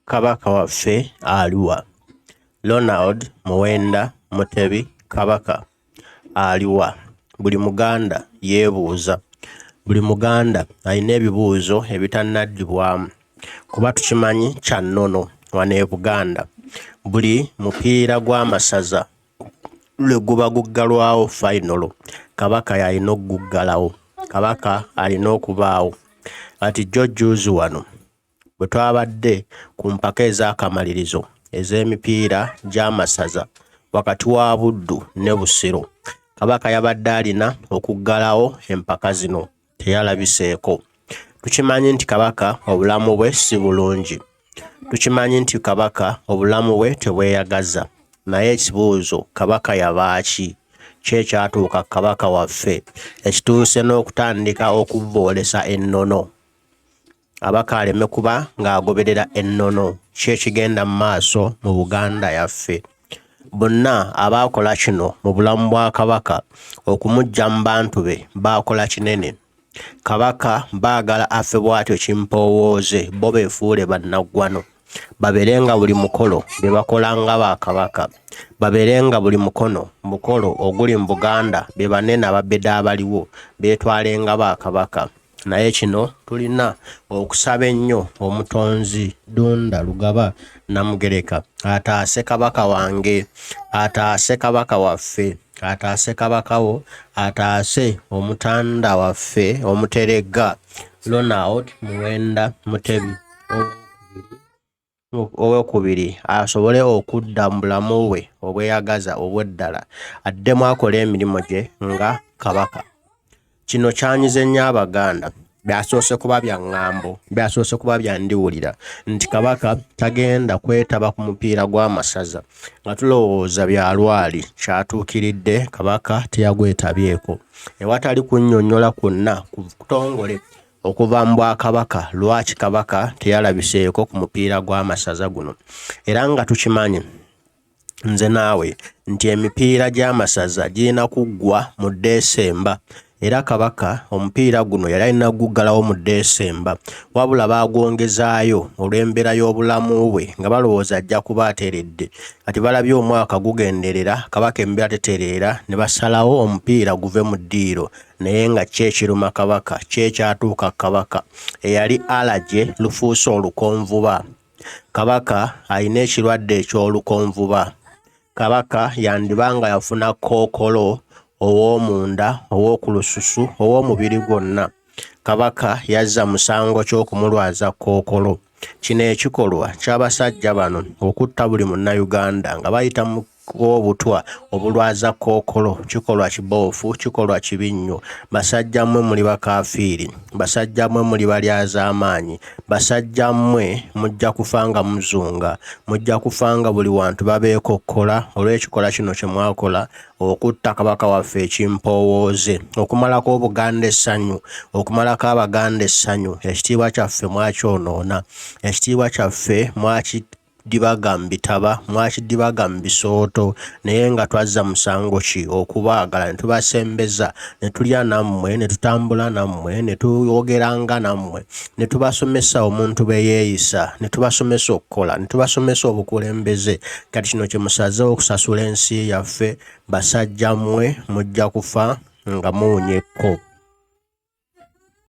Kabaka waffe aliwa? Ronald Muwenda Mutebi Kabaka aliwa? Buli Muganda yeebuuza. Buli Muganda alina ebibuuzo ebitannaddibwamu kuba tukimanyi kya nnono wano e Buganda buli mupiira gw'amasaza lwe guba guggalwawo fayinolo, Kabaka y'alina okuguggalawo. Kabaka alina okubaawo. Kati jjo jjuuzi wano bwe twabadde ku mpaka ez'akamalirizo ez'emipiira gy'amasaza wakati wa Buddu ne Busiro, Kabaka yabadde alina okuggalawo empaka zino, teyalabiseeko. Tukimanyi nti Kabaka obulamu bwe si bulungi. Tukimanyi nti Kabaka obulamu bwe tebweyagaza. Naye ekibuuzo Kabaka yaba ki? Ki ekyatuuka ku Kabaka waffe ekituuse n'okutandika okuvvoolesa ennono? Kabaka aleme kuba ng'agoberera ennono. Ki ekigenda mu maaso mu Buganda yaffe? Bonna abaakola kino mu bulamu bwa Kabaka okumuggya mu bantu be baakola kinene. Kabaka baagala afe bw'atyo kimpoowooze bo beefuule bannaggwano. Babeere nga buli mukolo be bakola nga ba Kabaka. Babeere nga buli mukono mukolo oguli mu Buganda be banene ababeda abaliwo beetwale nga ba Kabaka. Naye kino tulina okusaba ennyo Omutonzi Ddunda Lugaba Namugereka ataase Kabaka wange, ataase Kabaka waffe, ataase Kabaka wo, ataase Omutanda waffe Omuteregga Ronald Muwenda Mutebi Owokubiri asobole okudda mu bulamu bwe obweyagaza obw'eddala addemu akole emirimu gye nga Kabaka. Kino kyanyize nnyo Abaganda. Byasoose kuba bya ŋŋambo, byasoose kuba bya ndiwulira nti Kabaka tagenda kwetaba ku mupiira gw'amasaza nga tulowooza bya lwali kyatuukiridde Kabaka teyagwetabyeko ewatali kunnyonnyola kwonna kutongole okuva mu Bwakabaka lwaki Kabaka teyalabiseeko ku mupiira gw'amasaza guno era nga tukimanyi nze naawe nti emipiira gy'amasaza girina kuggwa mu Desemba era Kabaka omupiira guno yali alina kuguggalawo mu Desemba wabula baagwongezaayo olw'embeera y'obulamu bwe nga balowooza ajja kuba ateredde kati balabye omwaka gugenderera Kabaka embeera tetereera ne basalawo omupiira guve mu ddiiro Naye nga ki ekiruma Kabaka? Ki ekyatuuka ku Kabaka? Eyali allergy lufuuse olukonvuba. Kabaka alina ekirwadde eky'olukonvuba. Kabaka yandiba nga yafuna kookolo ow'omunda, ow'oku lususu, ow'omubiri gwonna. Kabaka yazza musango ki okumulwaza kookolo? Kino ekikolwa ky'abasajja bano okutta buli Munnayuganda nga bayita mu kuwa obutwa obulwaza kookolo kikolwa kiboofu, kikolwa kibi nnyo. Basajja mmwe muli bakaafiiri, basajja mmwe muli balyazaamaanyi, basajja mmwe mujja kufa nga muzunga, mujja kufa nga buli wantu babeekokkola olw'ekikolwa kino kye mwakola okutta Kabaka waffe ekimpoowooze, okumalako Obuganda essanyu, okumalako Abaganda essanyu. Ekitiibwa kyaffe mwakyonoona, ekitiibwa kyaffe mwaki dibaga mu bitaba, mwakidibaga mu bisooto, naye nga twazza musango ki okubaagala ne tubasembeza, ne tulya nammwe, ne tutambula nammwe, ne twogeranga nammwe, ne tubasomesa omuntu bwe yeeyisa, ne tubasomesa okukola, ne tubasomesa obukulembeze. Kati kino kye musazeewo okusasula ensi yaffe, basajja mmwe mujja kufa nga muwunya ekko.